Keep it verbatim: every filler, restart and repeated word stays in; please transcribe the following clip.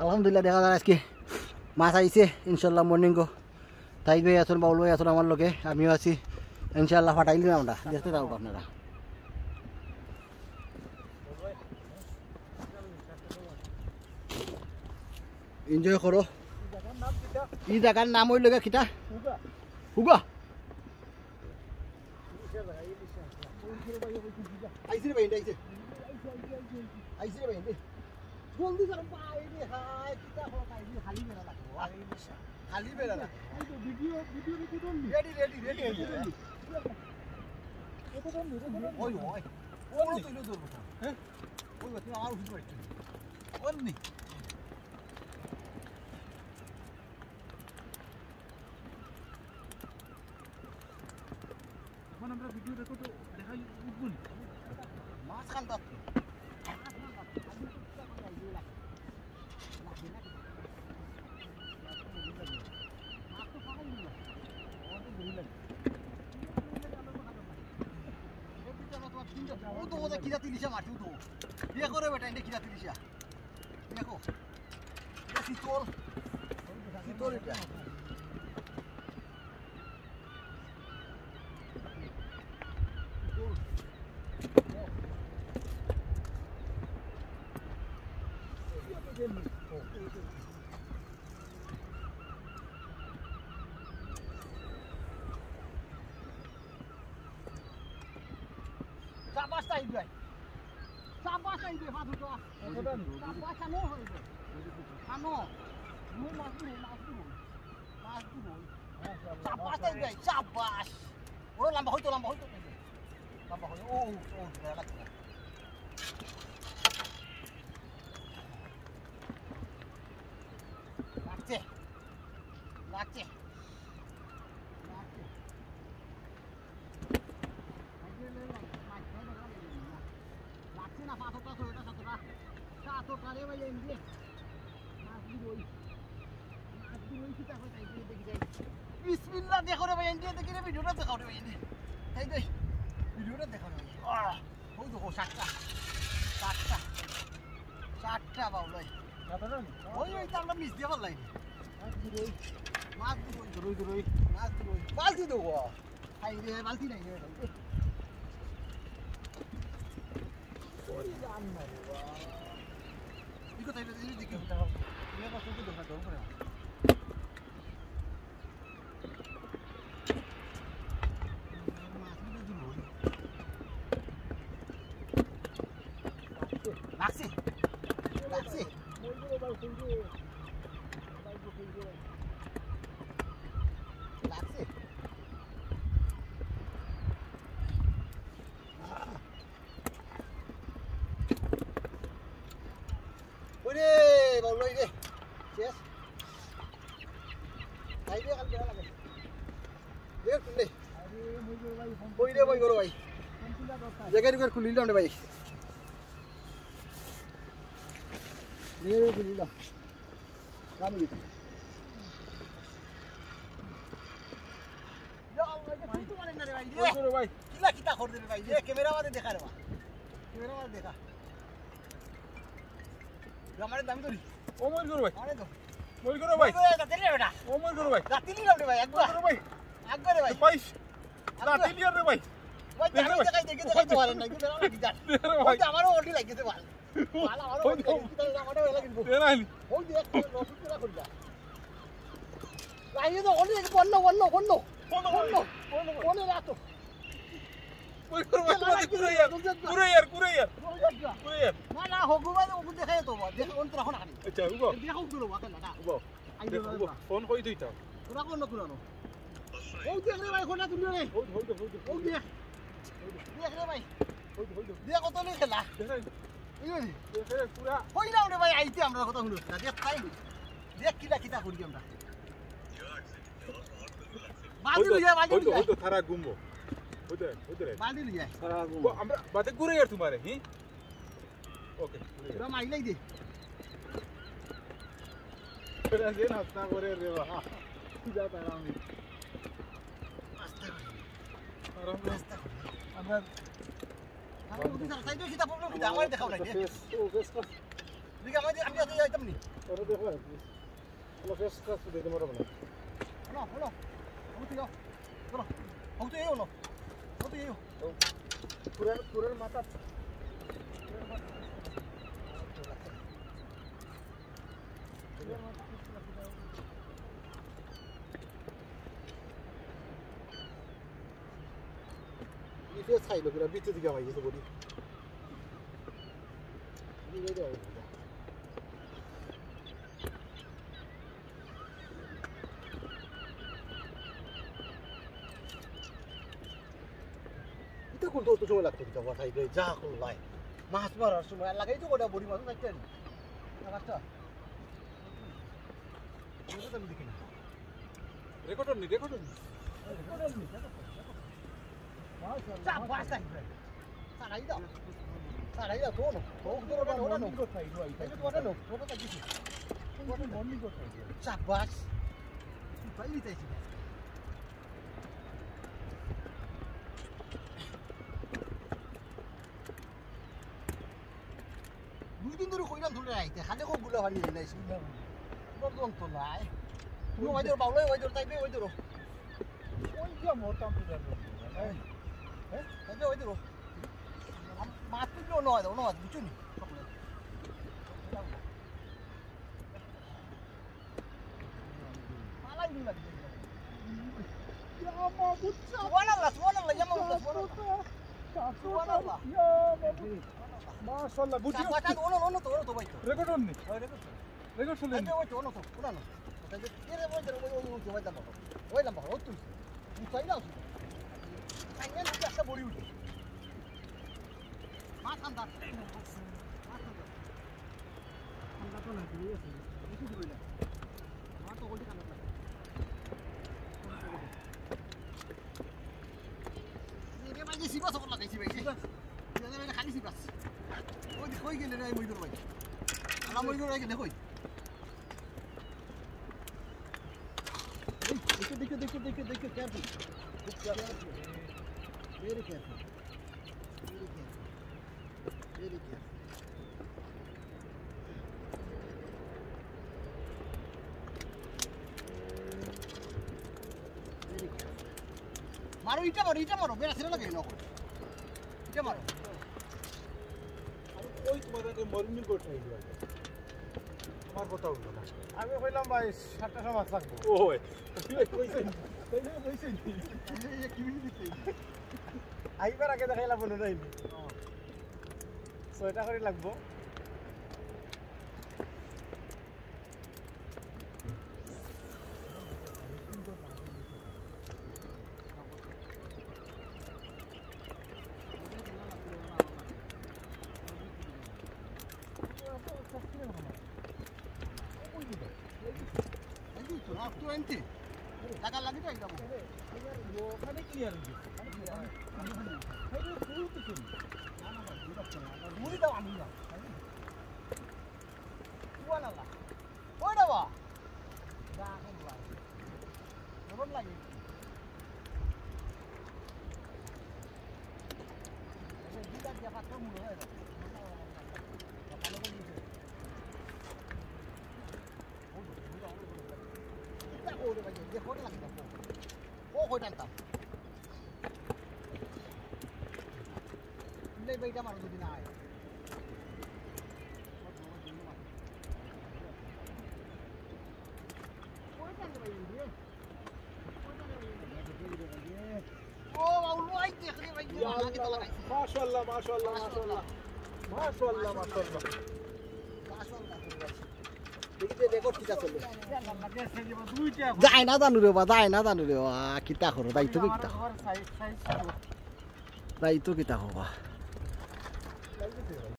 আলহামদুলিল্লাহ, দেখা যাক আজকে মাছ আইছে ইনশাল্লাহ। মর্নিং গো, তাই ভাই আছইন, বাউল ভাই আছইন আমার লগে, আমিও আছি ইনশাল্লাহ। ফাটাইলি না আমরা, দেখতে থাকো আপনারা। এনজয় করো। ই জাগার নাম অইল গিয়া কিতা? হুগা। আইছে রে ভাই, আইছে। আইছে রে ভাই, আইছে। জলদি কর ভাই রে, হায়, কিতা কর, খালি বেড়া লাগবো। খালি বেড়া লাগবো। এই তো video, video record only. Ready, ready, ready. ওই, ওই। ওই তুই ধরবো। হ্যাঁ? ওই, তুমি আমার ওষুধ বাড়ি। অনলি। এখন আমরা ভিডিও রেকর্ড দেখাই উঠবো নি? মাছ খান তাত। ও তো, ও তো কিরা তিরিশা মারছে, ও তো। বিয়ে করে বেটা, এটা কিরা তিরিশা। দেখো, এটা শীতল, শীতল এটা। সাবাস তাই ভাই, সাবাস তাই ভাই, মাছ উঠো। সাবাস, আনো হইবে। আনো। হুম, মাছ ধরো, মাছ ধরো। মাছ ধরো। সাবাস তাই ভাই, সাবাস। ও লম্বা হইতো, লম্বা হইতো। লম্বা হইতো। ও, ও, ও, লাগছে না। লাগছে। লাগছে। লাগছে। লাগছে না, পাথরটা তো, এটা কতটা? কতটা রে ভাই, এই যে। মাছ কি রই? মাছ কি রই, কি তারপরে তাই দিয়ে দেখি যাই। বিসমিল্লাহ, দেখো রে ভাই, এই যে দেখি রে, ভিডিওটা দেখাও রে ভাই, এই যে। এই যে, ভিডিওটা দেখাও রে ভাই। আহ, ওই দেখো, সাতটা। সাতটা। সাতটা বাউলাই। ওই, ওই তো আমরা মিস দিয়ে পারলাই। মাছ কি রই? মাছ কি রই? রই, রই, রই। মাছ কি রই? বালতি দেবো। হায় রে, বালতি নাই রে। ওরে রাম না রে বাবা। এই কথা, এই কথা, এই দিকে। এই কথা, চোখে ধোকা, ধোকা করে। মাছ মনে হয় দূর হইল। লাগছে? লাগছে? লাগছে? ওরে, বাউল ভাই রে। শেষ। ভাই রে, কাল বেড়া লাগে। রে, খুললে। ওই রে, ভাই, বড় ভাই। জায়গা টুকার খুলিলাম রে ভাই। রে, রে, খুলিলাম। কাম দিতে। ইয়া আল্লাহ, এটা তুই তো মারেন না রে ভাই, রে। ওই তো রে ভাই। কিলা কিতা কর দে রে ভাই, রে, ক্যামেরা বাদে দেখা রে বা। ক্যামেরা বাদে দেখা। রে, আমারে দাম ধরি। ও মইর করো ভাই। আরে তো। মইর করো ভাই। মইর করো, দাঁতে রে বেটা। ও মইর করো ভাই। দাঁতে নিলাম রে ভাই, একবার। মইর করো ভাই। একবার রে ভাই। পাইস। একবার। দাঁতে নিয়ে রে ভাই। ভাই, দে রে আমি ভাই। দেখাই, দেখি, দেখাই তো পারেন না, কিন্তু বেটা লাগি যান। দে রে ভাই। ওই তো আমারও ওটি লাগিতে পারে। শালা, আমারও ওই ওটি তো। লাগিতে পারে, আমারও ওটি লাগিতে পারে। দে না আইলি। ওই যে এক নতুন করে করি যা। লাইনে তো অন্য, অন্য, অন্য, অন্য। অন্য, অন্য। অন্য, অন্য রাখো। ওই করো ভাই, এ, তোমাদের লাইনে ঘুরে ইয়ার, ঘুরে ইয়ার, ঘুরে ইয়ার, ঘুরে ইয়ার। ঘুরে ইয়ার। না, না, হগু ভাই, ওগু দেখাই তো, দেখ, অন্তর এখন আনি। আচ্ছা, উগো। দেখ, উগু লো, বাকা না, না। উগো। আই দেখ, লো, উগো, না। ফোন কই দিতা? ওরা কোন না, কোন না। ও দেখ রে ভাই, কোনটা তুললো রে? ওই, ওই, ওই, ওই। ও দেখ। দেখ রে ভাই। ওই, ওই, ওই। দেখ কত নেই খেলা। দেখ, এই যে। দেখ রে, পুরা। কই না রে ভাই, আইতে আমরা কথা শুনো না। দেখ তাই। দেখ কিলা কিতা করি আমরা। বালতি ওই তো, লইয়া, বালতি ওই তো, লইয়া। ওই তো, তারা ঘুমবো। ওই তো, ওই তো রে। বালতি লইয়া। তারা ঘুমবো। ও, আমরা বাদে ঘুরে আর তোমারে, হি? ওকে, ঘুরে আর। ওরা মাইলাই দে। ওরা যে নাস্তা করে রে বাবা। যা তারা আমি। আস্তে করে। আরাম করে। আস্তে করে। আমরা আমরা ওদিকে যারা সাইডে কিতা problem কিতা? আমারে দেখাও না, রে। ফেস, ও, ফেস, ফেস। ঠিক আছে, আমি, আমি আজকে যাইতাম নি। ওরা দেখো, কোনো ফেস কাজ তো দিতে পারবো না। হলো, হলো। আমি ঠিক আছে। চলো। আমি তো এই হলো। আমি তো এই হলো। পুরার, পুরার মাথা। এই ফেস খাইলো কিনা, ভিতর দিকে আমার গেছে বডি। ইটা কোন তো অত সময় লাগতো, ইটা ওয়াটাই গই যা কোন লাই। মাছ মারার সময় আর লাগাই তো গোটা বড়ি মাছ চারটে আনি। না, পাঁচটা। এটা তো আমি দেখি না। রেকর্ড নি, রেকর্ড নি। রেকর্ড নি, রেকর্ড নি। মাশাআল্লাহ। চা, বাস নাই, ভাই। চা খাই দাও। চা খাই দাও, তো নো। তো, তো, ওটা নো, ওটা নো। মর্নিং কোথায়, ভাই? এই যে, ওটা নো, ওটা তো কিছু। মর্নিং কোথায়? চা, বাস। তুই পাইলি তাই ছিল। দুই দিন ধরে কইলাম তোরে আইতে, খালি কো গুলা ফানি দিলাই ছিল। তোর দম তো নাই। তুমি ওই ধরো, বাউলাই ওই ধরো, তাই ওই ধরো। ওই যে মোটা মোটা ধরো। হ্যাঁ? হ্যাঁ? তাই ওই ধরো। আম-, মাছ তুললে অন্য হয়, অন্য হয়, বুঝছো নি? পালাই দিন লাগবে। ইয়া মাবুদ, সুবহানাল্লাহ, সুবহানাল্লাহ, ইয়া মাবুদ, সুবহানাল্লাহ। সুবহানাল্লাহ। ইয়া মাবুদ। মাশাআল্লাহ, বুঝি। চাপা চাপ, অনো, অনো তো, অনো তো ভাই তো। রেকর্ড অন নি? ওই রেকর্ড তো। রেকর্ড শুনলেন? এই যে ওই তো, অনো তো, ওটা না। ওটা যে, এর ওই যে, ওই, ওই, ওই, ওই লম্বা, ওই লম্বা, ওই তুই। তুই চাইলে আসিস। চাইলে না, একটা বড়ি উঠে। মাছ আনতাম। মাছ আনতাম। ঠান্ডা তো না, ঘুরে গেছে। একটু ঘুরে না। আমার তো ওইটা ঠান্ডা লাগে। এরে ভাই, যে সিবাস ওপর লাগাইছি ভাই। সিবাস। এরে ভাই, খালি সিবাস। ওই দেখ, ওই গেলে রে, মইদুর ভাই। আলা মইদুর ভাই গেলে কই? এই, দেখো, দেখো, দেখো, দেখো, দেখো, careful। Very careful। Very careful। Very careful। Very careful। মারো, ইটা মারো, ইটা মারো, বেড়া ছেড়ে লাগে না। ইটা মারো। আমি ওই তোমার আগে মর্নিং করতে হইল। আমার কথা হইল না। আমি কইলাম ভাই, সাতটার সময় মাছ লাগবো। ও ভাই, তুই কইছেন, তুই কইছেন। এই যে কি মিনিট দিতে? আইবার আগে দেখাইলা মনে নাই। ছয়টা করে লাগবো। এই তো, আর তো আনতে। টাকা লাগে তো একদম। ওখানে ক্লিয়ার হয়ে গেছে। ওখানে ক্লিয়ার হয়। এই যে ভুল কিছু নেই। না, না, ভাই, ভুল হচ্ছে না। ভুলই তো আমি না। ওই বাবা। গরম লাগে। এই যে দুইটা দিয়ে পাথর মনে হয় না। ও কই টানতাম? লে বেটা মারো যদি না হয়। কই টানতে ভাই, এমনি? কই টানতে ভাই, এমনি? ও, বাউল ভাই, দেখ রে ভাই, ইয়া আল্লাহ, মাশাআল্লাহ, মাশাআল্লাহ, মাশাআল্লাহ। মাশাআল্লাহ, মাশাআল্লাহ। মাশাআল্লাহ। দেখি যে রেকর্ড কিতা চলে। যায় না জানু রে বা, যায় না জানু রে বা, কিতা করো, যাইতো কিতা? যাইতো কিতা করবা?